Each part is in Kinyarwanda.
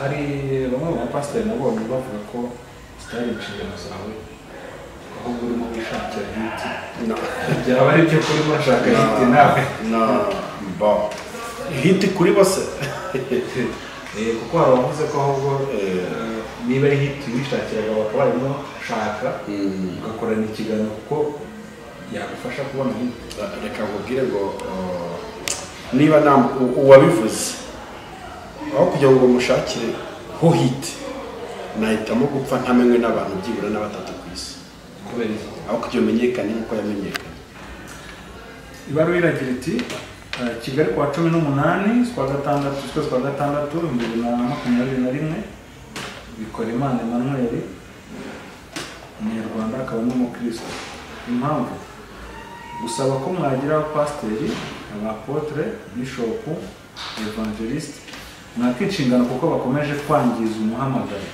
Hari bamwe mu bapasiteri nabonye bavuga ko zitari inshingano zawe, ahubwo urimo wishakira hit. Byaba ari byo kuri murashaka hit nawe? No, bon. Hit kuri bose. Kuko hari abavuze ko ahubwo niba ari hit wishakiraga bakaba barimo shaka ugakorana ikiganiro kuko yagufasha kubona hit. Reka nkubwire ngo niba uwabivuze aho kugira ngo mushakire ho hit, nahitamo gupfa ntamenywe n'abantu byibura na batatu ku isi. Kubera iki? Aho kugira umenyekane nk'uko yamenyekanye. Ibaruwa iragira iti Kigali kuwa 18 z'ukwa gatandatu z'ukwezi kwa gatandatu 2021, Bikorimana Emmanuel, umunyarwanda akaba n'umukristo. Impamvu gusaba ko mwagira abapasiteri, abapotre, bishopu, evangeliste mwaka inshingano kuko bakomeje kwangiza umuhamagaro.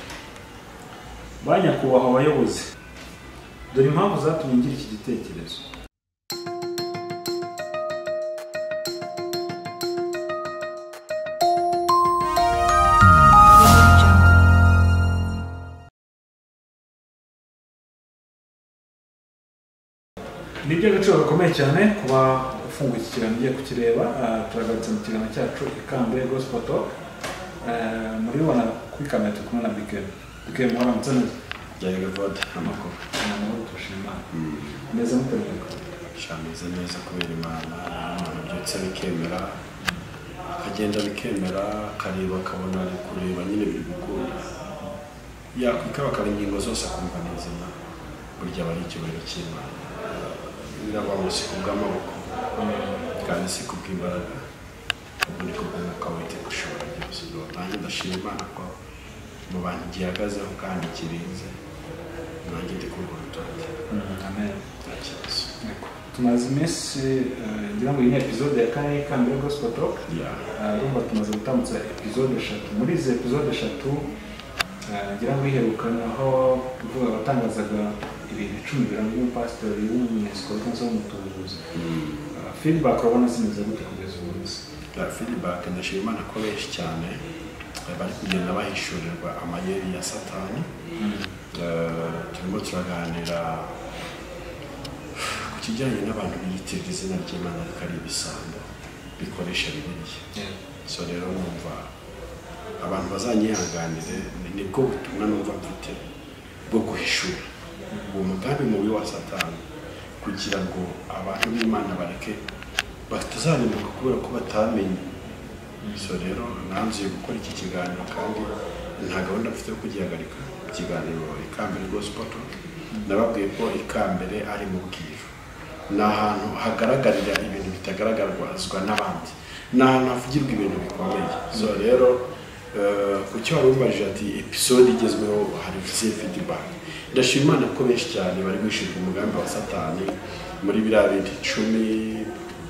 Ba nyakubahwa abayobozi, dore impamvu zatumye ngira iki gitekerezo. Ni iby'agaciro gakomeye cyane kuba ufunguye iki kiganiro ugiye kukireba. Turagarutse mu kiganiro cyacu Ikambere Gospel Talk. Muribona kuri kamera turi kumwe na Bikem. Bikem, waramutse neza? Yego Vod, amakuru. Amahoro, turashima Imana. Meze mute mwebwe? Shameze neza kubera Imana, umuntu abyutse bikemera, akagenda bikemera, akareba akabona ari kureba nyine biri gukunda. Yakwikaba akaba ingingo zose akumva ni nzima, burya aba ari icyubahiro cy'Imana. Birabaho si kubw'amaboko kandi si kubw'imbaraga, ahubwo ni kubw'umwuka w'Uwiteka ushobora byose. Nanjye ndashima Imana ko mu bantu gihagazeho kandi kirinze, nanjye ndi kuri urwo rutonde. Amen. Nta kibazo. Tumaze iminsi ngira ngo iyi ni episode ya kane y'Ikambere Gospel Talk. Urumva tumaze gutambutsa episode 3. Muri izi episode 3 ngira ngo iherukana aho uvuga watangazaga ibintu 10 biranga umupasitori w'umunesiko cyangwa se w'umutubuzi. Feedback urabona zimeze gute kugeza ubu munsi? Feedback ndashima Imana ko benshi cyane bari kugenda bahishurirwa amayeri ya Satani. Turimo turaganira ku kijyanye n'abantu biyitirira izina ry'Imana ariko ari ibisambo bikoresha Bibiliya. So rero numva abantu bazanyihanganire, nibwo butumwa numva mfite bwo guhishura uwo mugambi mubi wa Satani kugira ngo abantu b'Imana bareke batazarimbuka kubera ko batamenye. So rero nanzuye gukora iki kiganiro kandi nta gahunda mfite yo kugihagarika. Ikiganiro Ikambere Gospel Talk, nababwiye ko Ikambere ari mu bwiru, ni ahantu hagaragarira ibintu bitagaragazwa n'abandi, ni ahantu havugirwa ibintu bikomeye. So rero ku cyo wari umbajije ati episode igezweho hari feedback, ndashima Imana ko benshi cyane bari guhishurwa umugambi wa Satani muri biriya bintu 10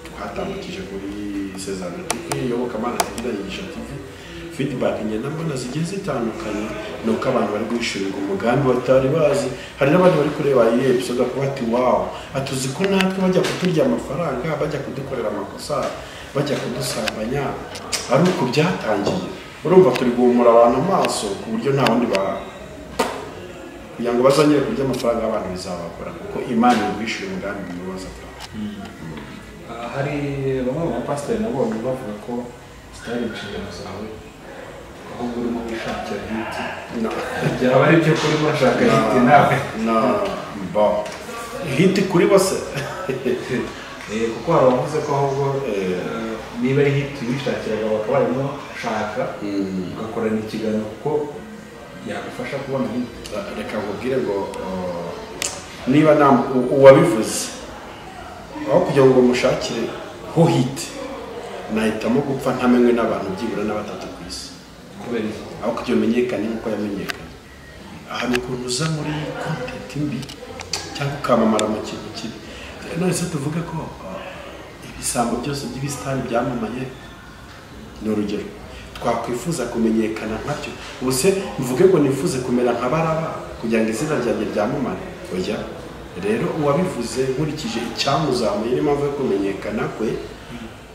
twatambukije kuri Sezano TV, Iyobokamana TV na Yigisha TV. Feedback ngenda mbona zigiye zitandukanye, ni uko abantu bari guhishurirwa umugambi batari bazi. Hari n'abandi bari kureba iyi episode bakavuga ati wow, atuzi ko natwe bajya kuturya amafaranga, bajya kudukorera amakosa, bajya kudusambanya, ari uko byatangiye. Urumva turi guhumura abantu amaso ku buryo nta wundi kugira ngo bazongere kurya amafaranga abantu bizabakora, kuko Imana iri umugambi mubi wa Satani. Hari bamwe mu bapasiteri nabonye bavuga ko zitari inshingano zawe, ahubwo urimo wishakira hit. Byaba ari byo kuri murashaka hit nawe? No, bon. Hit kuri bose. Kuko hari abavuze ko ahubwo niba ari hit wishakiraga bakaba barimo shaka ugakorana ikiganiro kuko yagufasha kubona hit. Reka nkubwire ngo niba uwabivuze aho kugira ngo mushakire ho hit, nahitamo gupfa ntamenywe n'abantu byibura na batatu ku isi. Kubera iki? Aho kugira umenyekane nk'uko yamenyekanye. Hari ukuntu uza muri content mbi cyangwa ukamamara mu kintu kibi. None se tuvuge ko ibisambo byose by'ibisitari byamamaye, ni urugero twakwifuza kumenyekana nkabyo? Ubuse mvuge ngo nifuze kumera nka Baraba kugira ngo izina ryanjye ryamamare? Oya. Rero uwabivuze nkurikije icyamuzamuye n'impamvu yo kumenyekana kwe,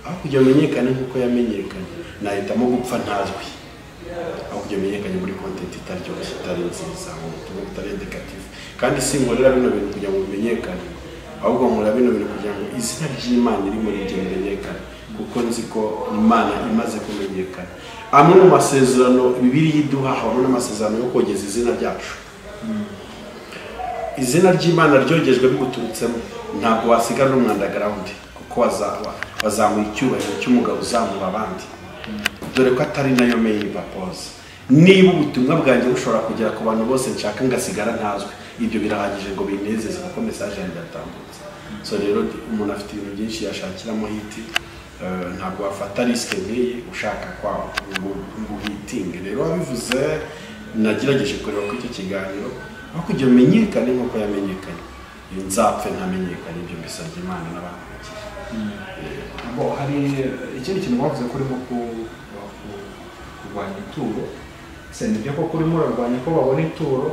aho kugira umenyekane nk'uko yamenyekanye, nahitamo gupfa ntazwi. Aho kugira umenyekane muri content itaryoshye, itari nziza, mu butumwa butari educative. Kandi sinkorera bino bintu kugira ngo bimenyekane, ahubwo nkora bino bintu kugira ngo izina ry'Imana riri muri ibyo bimenyekane, kuko nzi ko Imana imaze kumenyekana. Amwe mu masezerano Bibiliya iduha habamo n'amasezerano yo kogeza izina ryacu. Izina ry'Imana ryogejwe biguturutsemo, ntabwo wasigara n'umwanda ground, kuko wazamuye icyubahiro cy'umugabo uzamura abandi, dore ko atari nayo main purpose. Niba ubutumwa bwanjye bushobora kugera ku bantu bose nshaka ngasigara ntazwi, ibyo birahagije ngo binezeze kuko message yanjye yatambutse. So rero umuntu afite ibintu byinshi yashakiramo hit, ntabwo wafata risk nk'iyi ushaka kwa ngo uhitinge. Rero wabivuze, nagerageje kureba ko icyo kiganiro aho kugira umenyekane nk'uko yamenyekanye, nzapfe ntamenyekane, ibyo mbisabye Imana n'abakurikiye. Hari ikindi kintu bavuze ko urimo kurwanya ituro. Se nibyo koko urimo urarwanya ko babona ituro?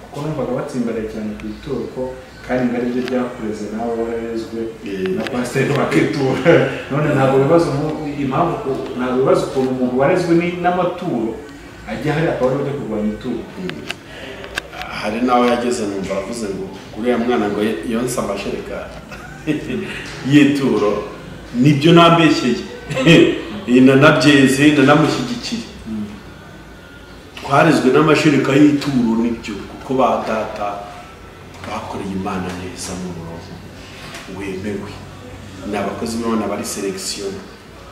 Kuko numvaga batsimbaraye cyane ku ituro, ko kandi ngo aribyo byakureze nawe wararezwe na pasiteri wakitura. None ntabwo bibaza impamvu, ntabwo bibaza ukuntu umuntu warezwe n'amaturo ajya hari akaba ariwe ujya kurwanya ituro. Hari n'aho yageze numva aravuze ngo uriya mwana ngo yonsa amashereka y'ituro, nibyo nambeshyeye, nanabyeze, nanamushyigikiye. Twarezwe n'amashereka y'ituro nibyo, kuko ba data bakoreye Imana neza mu murongo wemewe, ni abakozi b'Imana bari selection.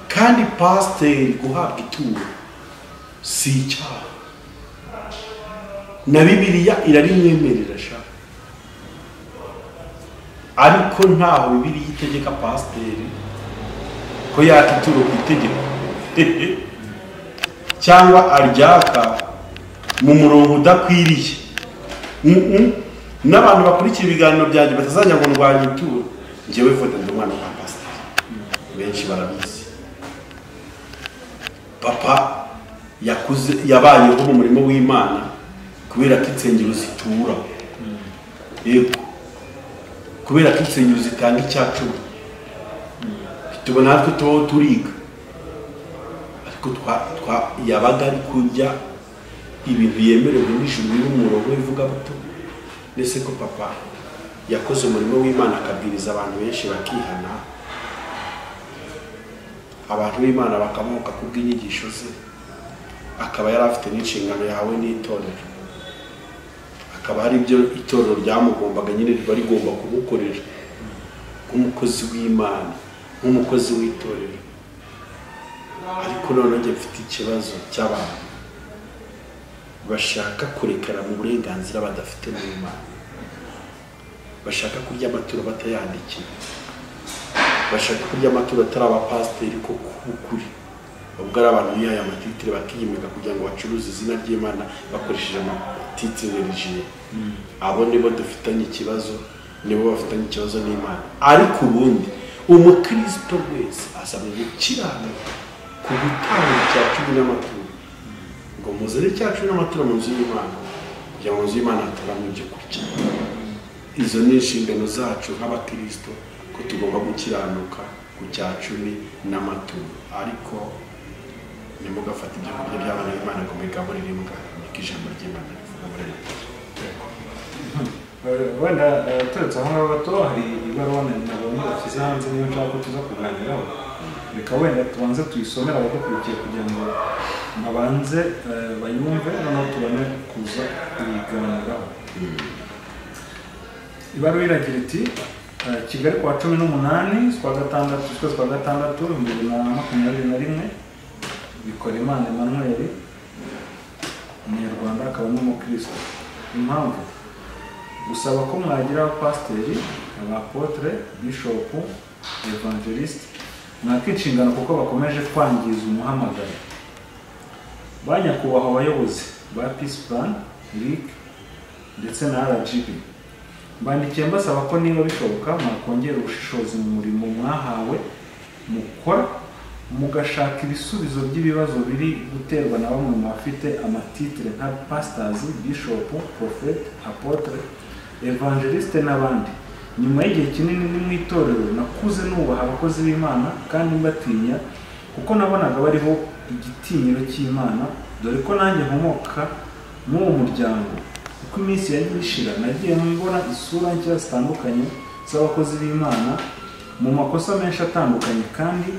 Kandi pasiteri guhabwa ituro si icyaha, na Bibiliya irarimwemerera sha, ariko ntaho Bibiliya itegeka pasiteri ko yaka ituro ku itegeko cyangwa aryaka mu murongo udakwiriye. N'abantu bakurikira ibiganiro byanjye batazajya ngo ndwanye ituro, njyewe foto ndi umwana wa pasiteri, benshi barabizi. Papa yakuze yabayeho mu murimo w'Imana kubera ko insengero zitura, yego, kubera ko insengero zitanga icyacumi, tubona natwe tubaho turiga, ariko yabaga ari kurya ibintu yemerewe n'ijuru n'umurongo w'ivugabutumwa. Ndetse ko papa yakoze umurimo w'Imana akabwiriza abantu benshi bakihana, abantu b'Imana bakamuka kubw'inyigisho ze, akaba yari afite n'inshingano yawe n'itorero, akaba hari ibyo itorero ryamugombaga nyine riba rigomba kumukorera nk'umukozi w'Imana, nk'umukozi w'itorero. Ariko none njye mfite ikibazo cy'abantu bashaka kurekera mu burenganzira badafite mu Imana, bashaka kurya amaturo batayandikiye, bashaka kurya amaturo atari abapasiteri ko kuri ubwo ari abantu bihaye amatitire bakiyimika kugira ngo bacuruze izina ry'Imana bakoresheje amatitire religieux. Abo nibo dufitanye ikibazo, nibo bafitanye ikibazo n'Imana. Ariko ubundi umukristo wese asabwa gukiranuka ku gutanga icya cumi n'amaturo, ngo muzane icya cumi n'amaturo mu nzu y'Imana, kugira ngo mu nzu y'Imana hatabamo ibyo kurya. Izo ni inshingano zacu nk'abakristo ko tugomba gukiranuka ku cya cumi n'amaturo. Ariko nimugafata ibyo kurya by'abana b'Imana ngo mubigaburire imbwa, niko ijambo ry'Imana rivuga muri Matayo. Wenda turetse aho ngaho gato, hari ibaruwa nabonye bashyize hanze, niyo nshaka ko tuza kuganiraho. Reka wenda tubanze tuyisomere abadukurikiye kugira ngo babanze bayumve, noneho tubone kuza kuyiganiraho. Ibaruwa iragira iti: Kigali kuwa 18 z'ukwa gatandatu z'ukwezi kwa gatandatu 2021, Bikorimana Emmanuel, umunyarwanda akaba n'umukristo. Impamvu: gusaba ko mwagira abapasiteri, abapotre, bishopu, evangeliste mwaka inshingano kuko bakomeje kwangiza umuhamagaro. Ba nyakubahwa abayobozi ba Peace Plan, RIC ndetse na RGB, mbandikiye mbasaba ko niba bishoboka mwakongera ubushishozi mu murimo mwahawe mukora, mugashaka ibisubizo by'ibibazo biri guterwa na bamwe mu bafite amatitire nka pastors, bishop, prophet, apotre, evangeliste n'abandi. Nyuma y'igihe kinini ni mu itorero nakuze nubaha abakozi b'Imana kandi mbatinya, kuko nabonaga bariho igitinyiro cy'Imana Dore ko nanjye nkomoka muri uwo muryango. Uko iminsi yagiye ishira, nagiye mbona isura nshya zitandukanye z'abakozi b'Imana mu makosa menshi atandukanye, kandi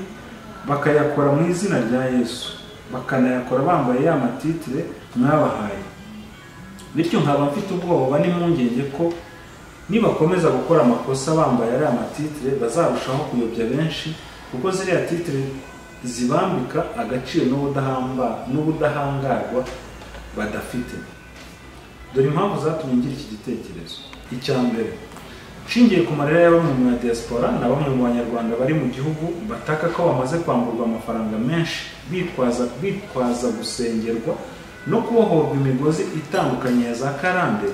bakayakora mu izina rya Yesu, bakanayakora bambaye ya matitire mwabahaye. Bityo nkaba mfite ubwoba n'impungenge ko nibakomeza gukora amakosa bambaye ariya matitire bazarushaho kuyobya benshi, kuko ziriya titire zibambika agaciro n'ubudahangarwa badafite. Dore impamvu zatumye ngira iki gitekerezo. Icya mbere, nshingiye ku marira ya bamwe mu diaspora na bamwe mu banyarwanda bari mu gihugu bataka ko bamaze kwamburwa amafaranga menshi bitwaza gusengerwa no kubohorwa imigozi itandukanye ya za karande.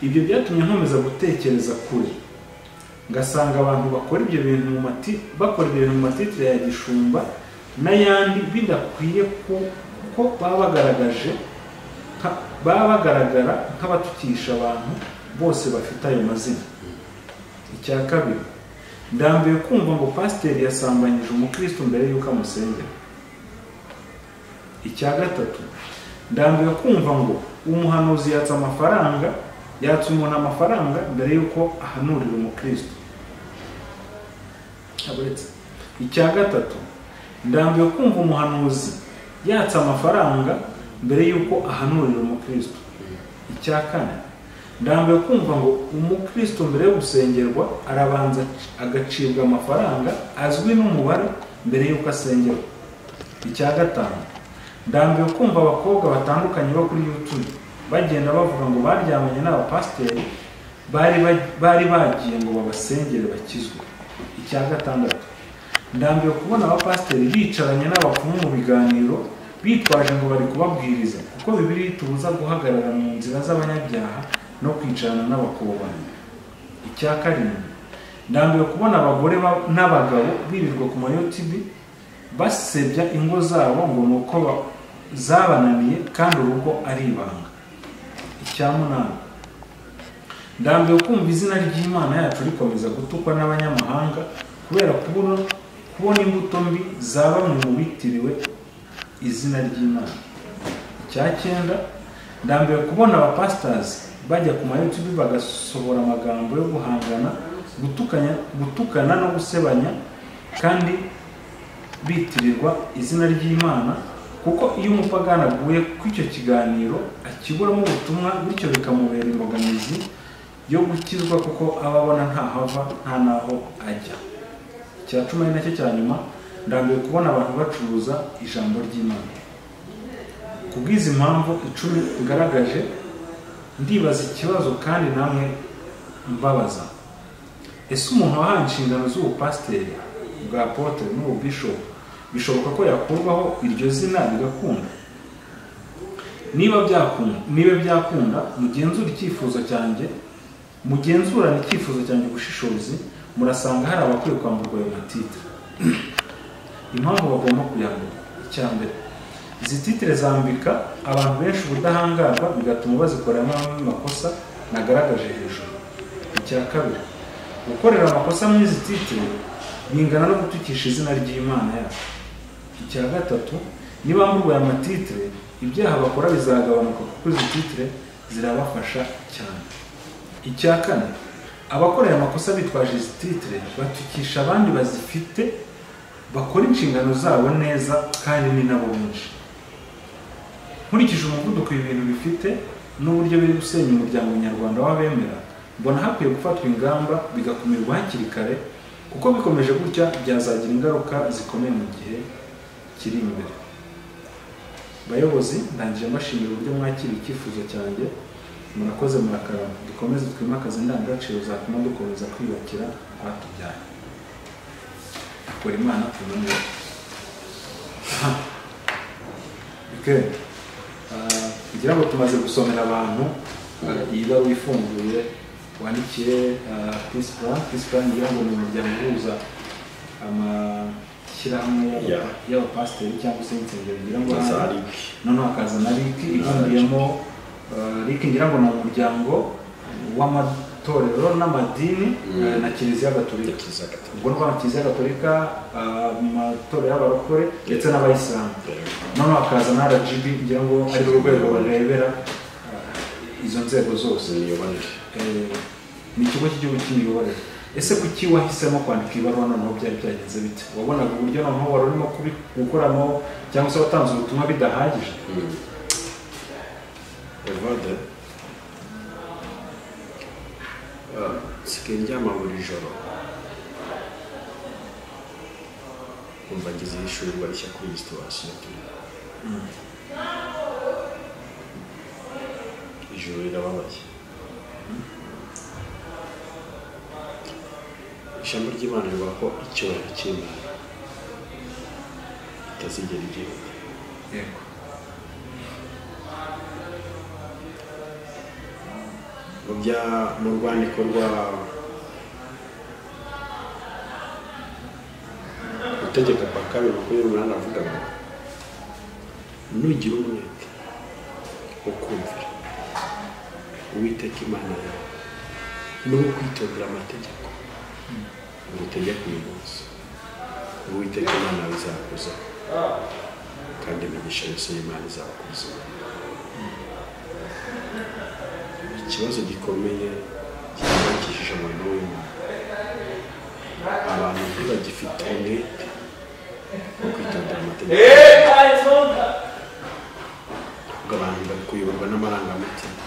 Ibyo byatumye nkomeza gutekereza kure, ngasanga abantu bakora ibyo bintu mu matitire ya gishumba n'ayandi bidakwiye, kuko baba bagaragara nk'abatukisha abantu bose bafite ayo mazina. Icya kabiri, ndambiwe kumva ngo pasiteri yasambanyije umukristo mbere y'uko amusengera. Icya gatatu, ndambiwe kumva ngo umuhanuzi yatsa umuntu amafaranga mbere y'uko ahanurira umukristo. Icya gatatu, ndambiwe kumva umuhanuzi yatsa amafaranga mbere y'uko ahanurira umukristo. Icya kane, ndambiwe kumva ngo umukristo mbere yo gusengerwa arabanza agacibwa amafaranga azwi n'umubare mbere y'uko asengerwa. Icya gatanu, ndambiwe kumva abakobwa batandukanye bo kuri YouTube bagenda bavuga ngo baryamanye n'abapasiteri bari bagiye ngo babasengere bakizwe. Icya gatandatu, ndambiwe kubona abapasiteri bicaranye n'abapfumu mu biganiro bitwaje ngo bari kubabwiriza, kuko Bibiliya itubuza guhagarara mu nzira z'abanyabyaha no kwicarana n'abakobana. Icya karindwi, ndambiwe kubona abagore n'abagabo birirwa ku ma YouTube basebya ingo zabo ngo nuko zabananiye kandi urugo ari ibanga. Icya munani, ndambiwe kumva izina ry'Imana yacu rikomeza gutukwa n'abanyamahanga kubera kubona imbuto mbi za bamwe mu bitiriwe izina ry'Imana. Icya cyenda, ndambiwe kubona abapastors bajya ku ma YouTube bagasohora amagambo yo guhangana, gutukana no gusebanya kandi bitirirwa izina ry'Imana, kuko iyo umupagani aguye ku icyo kiganiro akiburamo ubutumwa, bityo bikamubera imbogamizi yo gukizwa kuko aba abona ntahava nta naho ajya. Icya cumi nacyo cya nyuma, ndambiwe kubona abantu bacuruza ijambo ry'Imana. Kubw'izi mpamvu 10 ngaragaje, ndibaza ikibazo kandi namwe mbabaza: ese umuntu wahawe inshingano z'ubupasiteri bwa apotre n'ububishop bishoboka ko yakurwaho iryo zina bigakunda? Niba byakunda, mugenzure icyifuzo cyanjye, mugenzurane icyifuzo cyanjye ubushishozi, murasanga hari abakwiye kwamburwa ayo matitire. Impamvu bagomba kuyamburwa: icya mbere, izi titire zambika abantu benshi ubudahangarwa bigatuma bazikoramo amakosa nagaragaje hejuru. Icya kabiri, gukorera amakosa muri izi titire bingana no gutukisha izina ry'Imana yacu. Icya gatatu, niba bamburwa aya matitire, ibyaha bakora bizagabanuka kuko izi titire zirabafasha cyane. Icya kane, abakorera amakosa bitwaje izi titire batukisha abandi bazifite bakora inshingano zabo neza kandi ni nabo benshi. Nkurikije umuvuduko ibintu bifite n'uburyo biri gusenya umuryango nyarwanda w'abemera, mbona hakwiye gufatwa ingamba bigakumirwa hakiri kare, kuko bikomeje gutya byazagira ingaruka zikomeye mu gihe kiri imbere. Bayobozi, ndangije mbashimira uburyo mwakira icyifuzo cyanjye. Murakoze, murakarama. Dukomeze twimakaze indangagaciro zatuma dukomeza kwiyubakira rwatubyaye. Kora Imana tumenye. Okay. Ngira ngo tumaze gusomera abantu iyi baruwa ifunguye wandikiye Peace Plan. Peace Plan ngira ngo ni umuryango uhuza amashyirahamwe y'abapasiteri cyangwa se insengero, ngira ngo noneho hakaza na RIC ibumbiyemo. RIC ngira ngo ni umuryango Amatorero n'amadini na Kiliziya Gatolika. Ubwo ni Kiliziya Gatolika, amatorero y'abarokore ndetse n'abayisilamu. Noneho hakaza na RGB, ngira ngo ari rwo rwego barebera izo nzego zose. Ni ikigo cy'igihugu cy'imiyoborere. Ese kuki wahisemo kwandika ibaruwa noneho byari byagenze bite? Wabonaga uburyo noneho wari urimo gukoramo cyangwa se watanze ubutumwa bidahagije? Evode, nsigaye ndyama buri joro umva ngize ishurirwa rishya kuri iyi situation turimo. Ijoro rirababaye. Ijambo ry'Imana rivuga ko icyubahiro cy'Imana kitazigera igihita. Yego. Mu rwandiko rwa Gutegeka kwa kabiri 28 avuga ngo nugira umwete wo kumvira Uwiteka Imana yawe no kwitondera amategeko ngutegeka uyu munsi, Uwiteka Imana yawe izakuza kandi imigisha yose y'Imana izakuza. Ikibazo gikomeye gihangayikishije umurimo w'Imana, abantu ntibagifite umwete wo kwitondera amategeko, ahubwo abantu bari kuyoborwa n'amarangamutima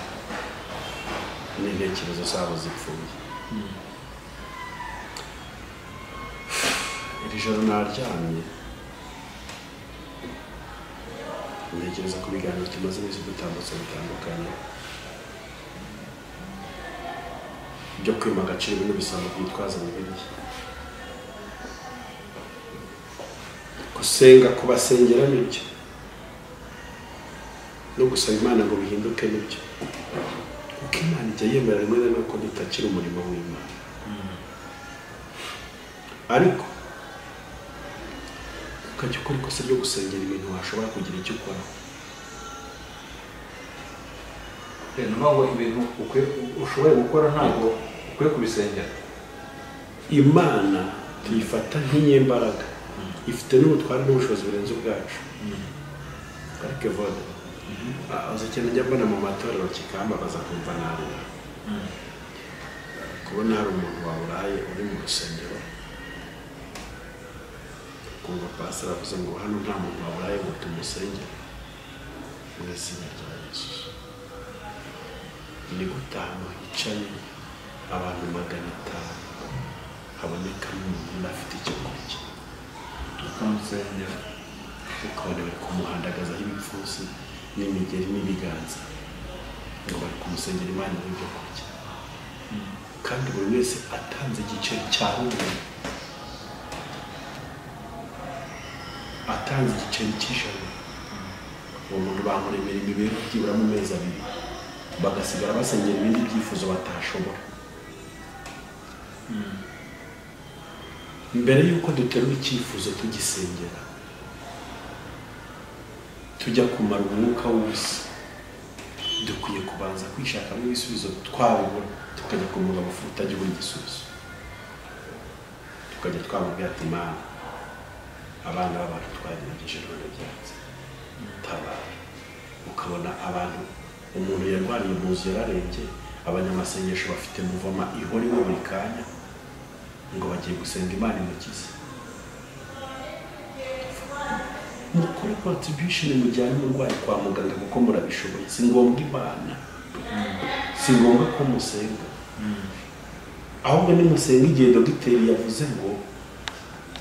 n'intekerezo zabo zipfuye. Iri joro naryamye ntekereza ku biganiro tumaze iminsi dutambutse bitandukanye byo kwima agaciro ibintu bisambo byitwaza Bibiliya. Gusenga kubasengera nibyo, no gusaba Imana ngo bihinduke nibyo, kuko Imana ijya yemera rimwe na rimwe ko dutakira umurimo w'Imana. Ariko ukajya ukora ikosa ryo gusengera ibintu washobora kugira icyo ukora. Ni ngo ibintu ushoboye gukora ntabwo ukwiye kubisengera. Imana tuyifata nk'inyembaraga, ifite n'ubutware n'ubushobozi burenze ubwacu. Ariko Evode, uzi ikintu njya mbona mu matorero kikambabaza kumva narira, kubona hari umuntu waburaye uri mu rusengero, kumva pastor avuze ngo hano nta muntu waburaye ngo tumusengere mu izina rya Yesu. Ni gute ahantu hicaye abantu 500 habonekamo umuntu udafite icyo kurya, ukamusengera, ukabona bari kumuhandagazaho ibipfunsi n'imigeri n'ibiganza ngo bari kumusengera Imana n'ibyo kurya, kandi buri wese atanze igiceri cya rubiri, atanze igiceri cy'ijana, uwo muntu bamuremera imibereho byibura mu mezi 2, bagasigara basengera ibindi byifuzo batashobora. Mbere y'uko duterura icyifuzo tugisengera, tujya kumara umwuka wose, dukwiye kubanza kwishakamo ibisubizo, twabibura tukajya ku mugabo utajya ubura igisubizo, tukajya twamubwira ati Imana, abana b'abantu twagerageje none byanze, tabara. Ukabona abantu, umuntu yarwariye mu nzu yararembye, abanyamasengesho bafite muvoma ihora iwe buri kanya ngo bagiye gusenga Imana imukize. Mukore contribution mujyane umurwayi kwa muganga kuko murabishoboye. Si ngombwa Imana, si ngombwa ko musenga, ahubwo nimusenga igihe dogiteri yavuze ngo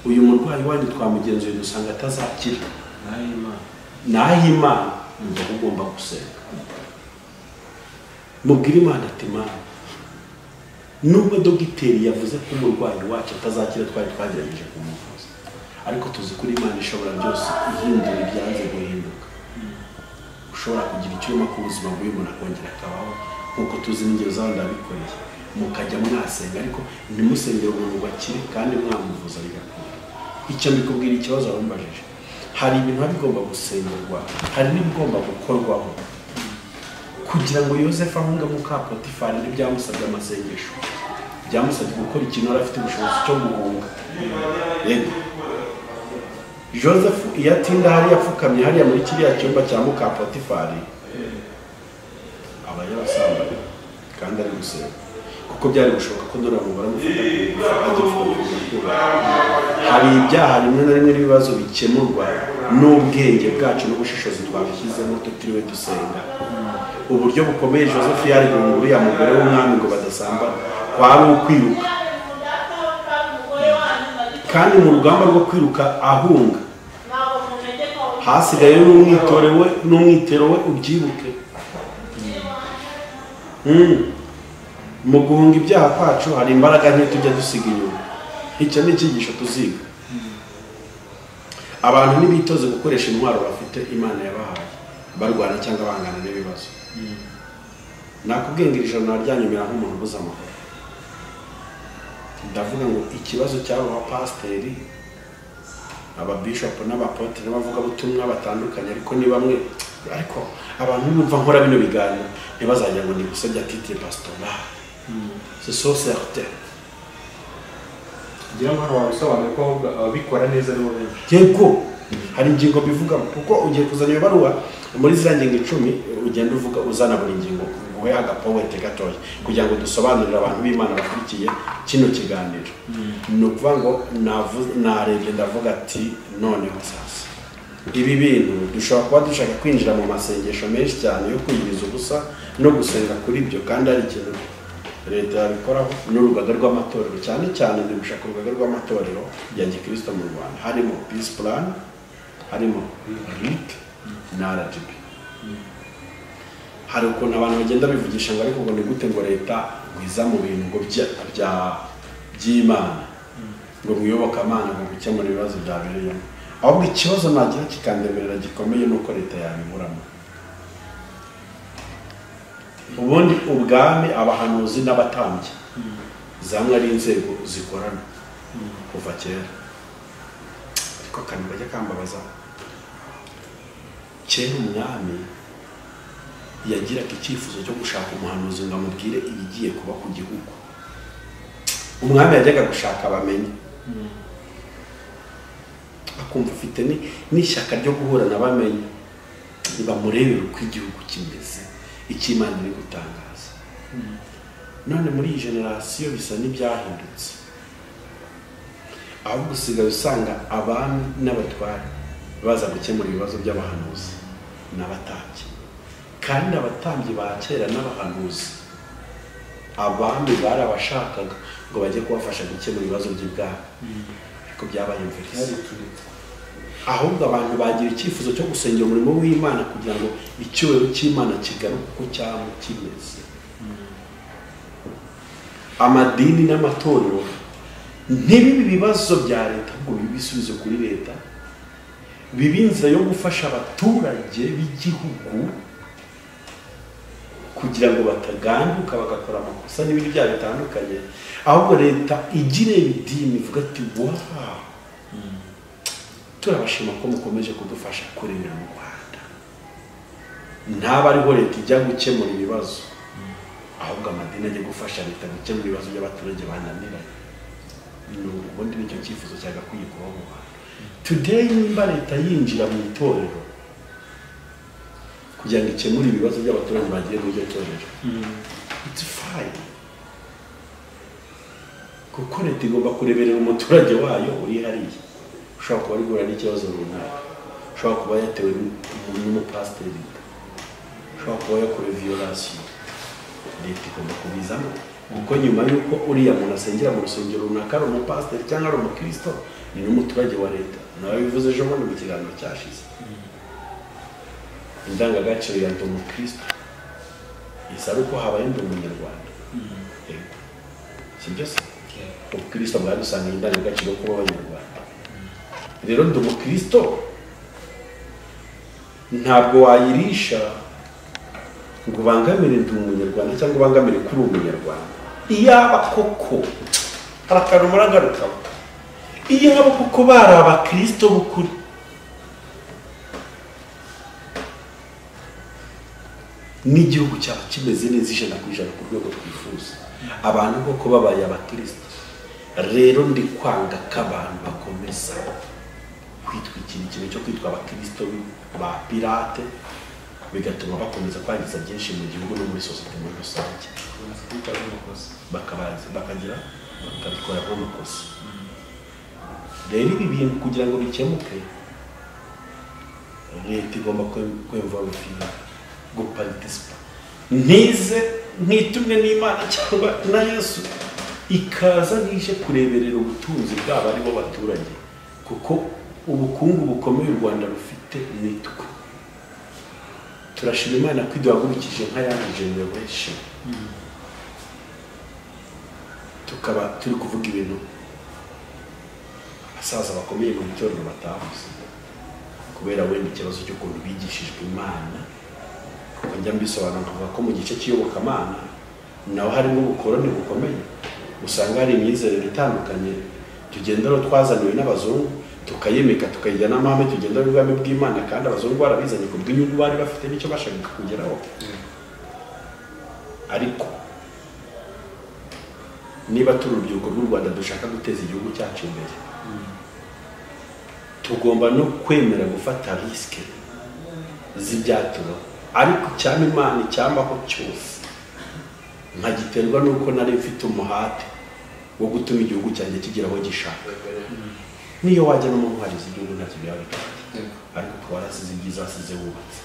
uyu murwayi wanyu twamugenzuye dusanga atazakira, naho Imana ngo ugomba gusenga. Mubwire Imana ati Imana, nubwo dogiteri yavuze ko umurwayi wacu atazakira twari twagerageje kumuvuza, ariko tuzi ko Imana ishobora byose, ihindura ibyanze guhinduka. Ushobora kugira icyo urimo ku buzima bw'uyu muntu akongera akabaho, nk'uko tuzi n'ingero z'abandi babikoreye. Mukajya mwasenga, ariko ntimusengere umuntu ngo akire kandi mwamuvuza bigakunda. Icyo mbikubwira ikibazo warumbajije, hari ibintu biba bigomba gusengerwa, hari n'ibigomba gukorwaho. Kugira ngo Yosefu ahunge muka Potifari ntibyamusabye amasengesho, byamusabye gukora ikintu yari afite ubushobozi cyo guhunga. Yego, Joseph iyo atinda hariya apfukamye hariya muri kiriya cyumba cya muka Potifari aba yarasambanye kandi ari gusenga, kuko byari gushoboka ko none umugore amufata ku. Hari ibyaha rimwe na rimwe n'ibibazo bikemurwa n'ubwenge bwacu n'ubushishozi twabishyizemo tutiriwe dusenga. Uburyo bukomeye Joseph yari guhunga uriya mugore w'umwami ngo badasambana kwari ukwiruka, kandi mu rugamba rwo kwiruka ahunga hasigaye n'umwitero we ubyibuke. Mu guhunga ibyaha kwacu hari imbaraga nke tujya dusiga inyuma. Icyo ni icyigisho tuziga. Abantu ntibitoze gukoresha intwaro bafite Imana yabahaye barwana cyangwa bangana n'ibibazo. Nakubwiye ngo iri joro naryanyumira nk'umuntu ubuze amahoro. Ndavuga ngo ikibazo cy'abo bapasiteri, ababishopu n'abapotre n'abavugabutumwa batandukanye, ariko ni bamwe, ariko abantu bumva nkora bino biganiro ntibazagira ngo ni gusebya titre pastoral. C'est so certain. Ngira ngo hano wabisobanuye ko ababikora neza aribo benshi. Yego, hari ingingo bivuga, kuko ugiye kuzana iyo baruwa muri ziriya ngingo 10 ugenda uvuga uzana buri ngingo nguhe agapoete gatoya kugira ngo dusobanurire abantu b'Imana bakurikiye kino kiganiro. Ni ukuvuga ngo narebye ndavuga ati noneho sasa ibi bintu dushobora kuba dushaka kwinjira mu masengesho menshi cyane yo kwiyiriza ubusa no gusenga kuri ibyo, kandi ari ikintu leta yabikoraho n'urugaga rw'amatorero, cyane cyane ndi gushaka urugaga rw'amatorero ya gikristo mu Rwanda, harimo Peace Plan, harimo RIC na RGB. Hari ukuntu abantu bagenda bivugisha ngo ariko ngo ni gute ngo leta ngwiza mu bintu ngo by'Imana, ngo mwiyobokamana ngo gukemura ibibazo byabereyemo. Ahubwo ikibazo nagira kikandemerera gikomeye nuko leta yabiburamo. Ubundi ubwami, abahanuzi n'abatambyi zamwe ari inzego zikorana kuva kera, ariko akantu kajya kambabaza, kera umwami yagiraga icyifuzo cyo gushaka umuhanuzi ngo amubwire ibigiye kuba ku gihugu. Umwami yajyaga gushaka abamenyi, akumva afite n'ishyaka ryo guhura n'abamenyi bamurebera uko igihugu kimeze, icyo Imana iri gutangaza. None muri iyi generasiyo bisa n'ibyahindutse, ahubwo usigaye usanga abami n'abatware baza gukemura ibibazo by'abahanuzi n'abatambyi. Kandi abatambyi ba kera n'abahanuzi, abami barabashakaga ngo bajye kubafasha gukemura ibibazo by'ibwami, ariko byabaye imvurisi. Ahubwo abantu bagira icyifuzo cyo gusengera umurimo w'Imana kugira ngo icyubahiro cy'Imana kigaruke uko cyaba kimeze. Amadini n'amatorero ntibibe ibibazo bya leta, ahubwo bibe ibisubizo kuri leta, bibe inzira yo gufasha abaturage b'igihugu kugira ngo bataganduka bagakora amakosa n'ibindi byaha bitandukanye. Ahubwo leta igire idini ivuga ati wow, turabashima ko mukomeje kudufasha kuremera mu Rwanda. Ntaba ariho leta ijya gukemura ibibazo, ahubwo amadini ajya gufasha leta gukemura ibibazo by'abaturage bananiranye. Ubundi nicyo cyifuzo cyagakwiye kuba mu Rwanda today. Nimba leta yinjira mu itorero kugira ngo ikemure ibibazo by'abaturage bagiye muri iryo torero, it's fine, kuko leta igomba kureberera umuturage wayo uri hariya ushobora kuba ari guhura n'ikibazo runaka, ushobora kuba yatewe n'umupasiteri, ushobora kuba yakorewe violation. Leta igomba kubizamo, kuko nyuma y'uko uriya muntu asengera mu rusengero runaka ari umupasiteri cyangwa ari umukristo, ni n'umuturage wa leta. Nawe bivuze ejo bundi mu kiganiro cyashize, indangagaciro ya ndi umukristo isa ari uko habaye ndi umunyarwanda. Yego, si byo se? Ubukristo bwadusanga indangagaciro yo kuba abanyarwanda. Rero ndi umukristo ntabwo wayirisha ngo ubangamire ndi umunyarwanda cyangwa ubangamire kuri umunyarwanda. Iyaba koko hari akantu muragarukaho, iyaba koko bari abakristo b'ukuri, N'igihugu cyaba kimeze neza 100% ku rwego twifuza. Abantu koko babaye abakristo. Rero ndi kwanga ko abantu bakomeza kwitwikira ikintu cyo kwitwa abakristo ba pirate, bigatuma bakomeza kwangiza byinshi mu gihugu no muri sosiyete muri rusange. Bakagira bakabikora nk'amakosa. Rero ibi bintu kugira ngo bikemuke, leta igomba kwemvarufinga, guparticipa, ntize ntitumwe n'Imana cyangwa na Yesu, ikaza nk'ije kureberera ubutunzi bwabo aribo baturage, kuko ubukungu bukomeye u Rwanda rufite nitwe. Turashima Imana ko iduhagurukije nka young generation, tukaba turi kuvuga ibintu abasaza bakomeye mu itorero batavuze, kubera wenda ikibazo cy'ukuntu bigishijwe Imana. Kuko njya mbisobanura nkavuga ko mu gice cy'iyobokamana naho harimo ubukoroni bukomeye, usanga hari imyizerere itandukanye tugendera twazaniwe n'abazungu, tukayimika tukayijya n'amahame tugendera ubwami bw'Imana, kandi abazungu barabizanye ku bw'inyungu bari bafite n'icyo bashaka kugeraho. Ariko niba turi urubyiruko rw'u Rwanda dushaka guteza igihugu cyacu imbere, tugomba no kwemera gufata risike z'ibyatubaho. Ariko icyama Imana icyambaho cyose nkagiterwa n'uko nari mfite umuhate wo gutuma igihugu cyanjye kigera aho gishaka. Niyo wajya no mu ntwari z'igihugu ntacyo byaba bitwaye, ariko ukaba warasize ibyiza wasize wubatse.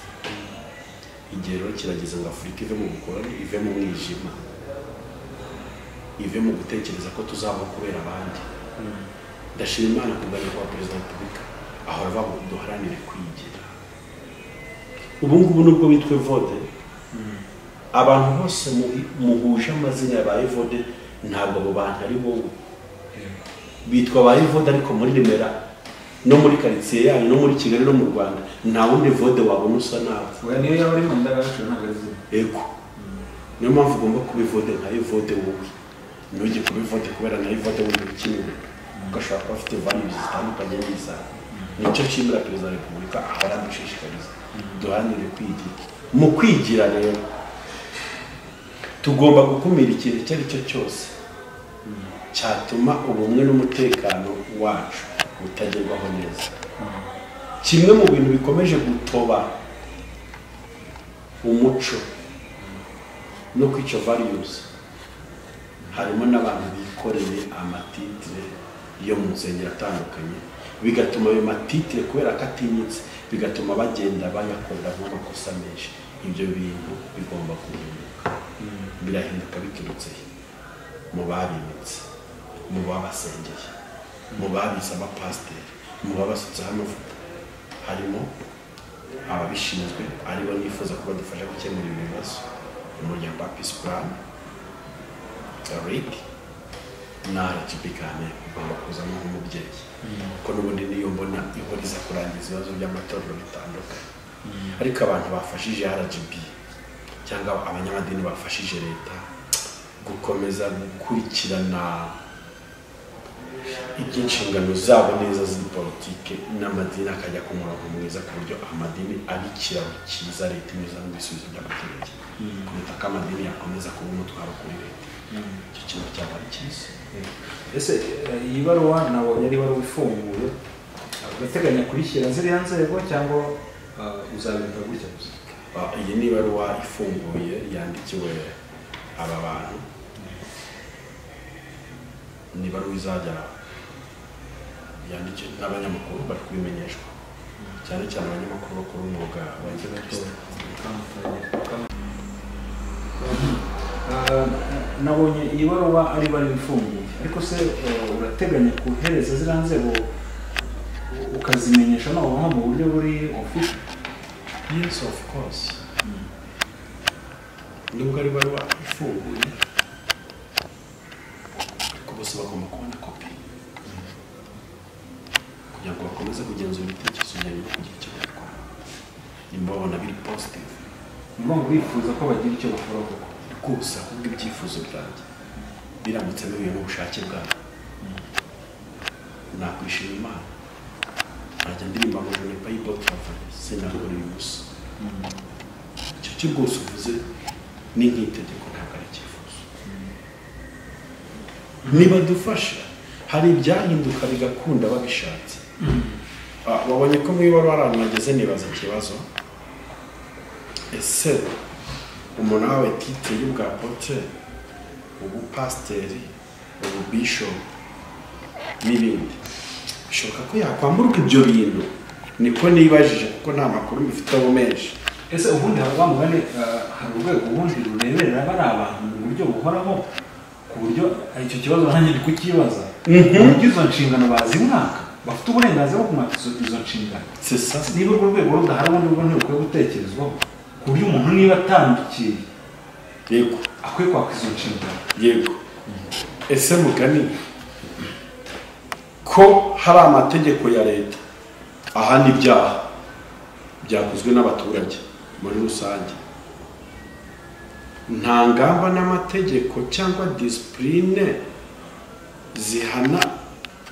Igihe rero kirageze ngo Afurika ive mu bukoloni, ive mu mwijima, ive mu gutekereza ko tuzabaho kubera abandi. Ndashima Imana kubwa kwa Perezida wa Repubulika ahora avuga ngo duharanire kwigira. Ubu ngubu nubwo bitwa Evode, abantu bose muhuje amazina ya ba Evode ntabwo abo bantu ari wowe. Bitwa ba Evode ariko muri Remera no muri quartier yanyu no muri Kigali no mu Rwanda nta wundi Evode wabona usa nawe. Oya, niyo yaba ari mu ndangagaciro ntabwo ari izina. Ego, niyo mpamvu ugomba kuba Evode nka Evode wowe, ntujye kuba Evode kubera na Evode wundi ukiniwe, kuko ashobora kuba afite values zitandukanye n'izawe. Nicyo nshimira Perezida wa Repubulika ahora adushishikariza, duharanire kwigira. Mu kwigira rero tugomba gukumira ikintu icyo ari cyo cyose cyatuma ubumwe n'umutekano wacu utagerwaho neza. Kimwe mu bintu bikomeje gutoba umuco no kwica values, harimo n'abantu bikoreye amatitire yo mu nsengero atandukanye, bigatuma ayo matitire kubera ko atinyitse bigatuma bagenda bayakorera nk'amakosa menshi. Ibyo bintu bigomba guhinduka. Birahinduka biturutse mu babimitse, mu babasengeye, mu babise abapasiteri, mu babasutseho amavuta. Harimo ababishinzwe aribo nifuza ko badufasha gukemura ibi bibazo, umuryango wa Peace Plan, RIC na RGB Kane ugomba kuzamo nk'umubyeyi, kuko n'ubundi niyo mbona ihora iza kurangiza ibibazo by'amatorero bitandukanye. Ariko abantu bafashije RGB cyangwa abanyamadini bafashije leta gukomeza gukurikirana iby'inshingano zabo neza ziri politike, n'amadini akajya ku murongo mwiza, ku buryo amadini ari ikiraro cyiza leta inyuzamo ibisubizo by'abaturage, kuruta ko amadini yakomeza kuba umutwaro kuri leta. Icyo kintu cyaba ari cyiza. Ese iyi baruwa nabonye ari ibaruwa ifunguye, urateganya kuyishyira ziriya nzego cyangwa uzabika gutya gusa? Iyi ni ibaruwa ifunguye yandikiwe aba bantu, ni ibaruwa izajya yandikiwe n'abanyamakuru bari kubimenyeshwa, cyane cyane abanyamakuru bakora umwuga wa gikristo. Nabonye iyi baruwa ari ibaruwa ifunguye, ariko se urateganya kohereza ziriya nzego ukazimenyesha noneho mu buryo buri official? Yes, of course. Nubwo ari ibaruwa ifunguye, ariko bose bagomba kubona kopi kugira ngo bakomeze kugenzura ibitekerezo byanyu no kugira icyo babikora. Nimba babona biri positive, Ni ngombwa urifuza ko bagira icyo bakora koko? Rwose, ahubwo ibyifuzo byanjye biramutse bihuye n'ubushake bwabo, nakwishima Imana, najya ndirimba ngo je n'ai pas travailler, sinakoreye ubusa. Icyo Icyo rwose uvuze ni nk'itegeko, ntabwo ari icyifuzo. Niba dufasha hari ibyahinduka bigakunda babishatse. Wabonye ko mu ibaruwa ahantu nageze nibaza ikibazo, ese umuntu wawe titre y'ubwapotre, ubupasiteri, ububishopu n'ibindi, bishoboka ko yakwamburwa ibyo bintu? Niko nibajije kuko nta makuru mbifiteho menshi. Ese ubundi hari mugani, hari urwego ubundi rureberera bari abantu mu buryo buhoraho, ku buryo icyo kibazo nanjye ndi kukibaza, uburyo izo nshingano bazimwaka, bafite uburenganzira bwo kumwaka izo nshingano? Niba urwo rwego rudahari, ubundi bwo ntirukwiye gutekerezwaho, ku buryo umuntu niba atandukiye yego akwiye kwaka izo nshingano. Yego. Ese mugani ko hari amategeko ya leta ahana ibyaha byakozwe n'abaturage muri rusange, nta ngamba n'amategeko cyangwa disipurine zihana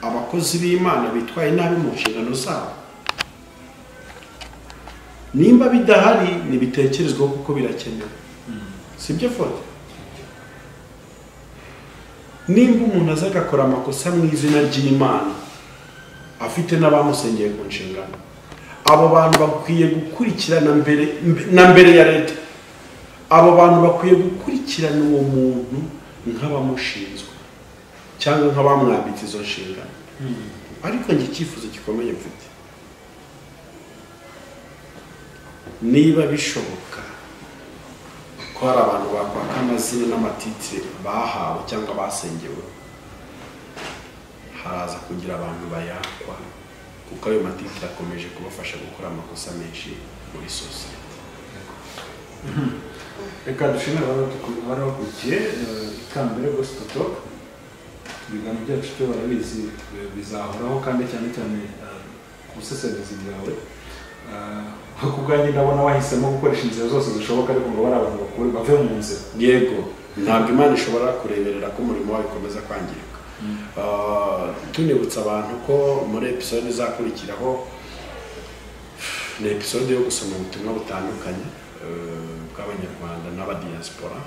abakozi b'Imana bitwaye nabi mu nshingano zabo? Nimba bidahari nibitekerezwaho kuko birakenewe. Sibyo foto? Nimba umuntu aza agakora amakosa mu izina ry'Imana afite n'abamusengeye ku nshingano, abo bantu bakwiye gukurikirana mbere na mbere ya leta. Abo bantu bakwiye gukurikirana uwo muntu nk'abamushinzwe cyangwa nk'abamwambitse izo nshingano. Ariko njye icyifuzo gikomeye mfite, niba bishoboka ko hari abantu bakwaka amazina n'amatitire bahawe cyangwa basengewe, haraza kugira abantu bayakwa, kuko ayo matitire akomeje kubafasha gukora amakosa menshi muri sosiyete. Reka dushimire abari bakurikiye Ikambere Gospel Talk. Ibiganiro byacu byo barabizi bizahoraho, kandi cyane cyane ku busesenguzi bwawe. Ku bwanjye ndabona wahisemo gukoresha inzira zose zishoboka, ariko ngo bari abantu bakuru bave mu nzira. Yego, ntabwo Imana ishobora kureberera ko umurimo wawe ukomeza kwangirika. Tunibutsa abantu ko muri episode izakurikiraho ni episode yo gusoma ubutumwa butandukanye bw'Abanyarwanda n'abadiaspora.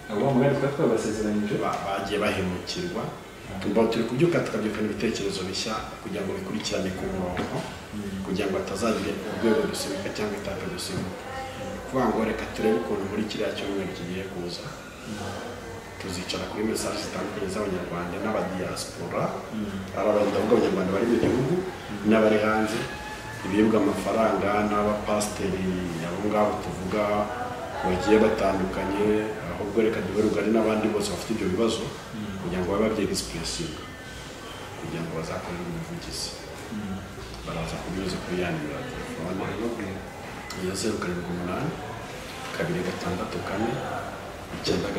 Abo mugani twari twabasezeranyije bagiye bahemukirwa. Tumba turi kubyuka tukabyukana ibitekerezo bishya kugira ngo bikurikirane ku murongo, kugira ngo hatazagira urwego dusimbuka cyangwa etape dusimbuka. Kuvuga ngo reka turebe ukuntu muri kiriya cyumweru kigiye kuza tuzicara kuri message zitandukanye z'Abanyarwanda n'abadiaspora, ari Abanyarwanda bari mu gihugu n'abari hanze, ibibwa amafaranga n'abapasiteri abo ngabo tuvuga bagiye batandukanye. Ahubwo reka duhe rugari n'abandi bose bafite ibyo bibazo kugira ngo babe babyegisipurisinga, kugira ngo bazakorere ubuvugizi. Baraza kubinyuza kuri ya nimero ya telefone iyo 0 7 8 2 6 4 9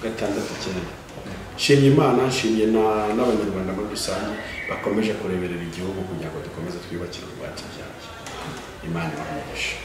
6 6 9. Nshimye Imana, nshimye n'Abanyarwanda muri rusange bakomeje kureberera igihugu kugira ngo dukomeze twiyubakire urwatubyaye. Imana ibahe umugisha.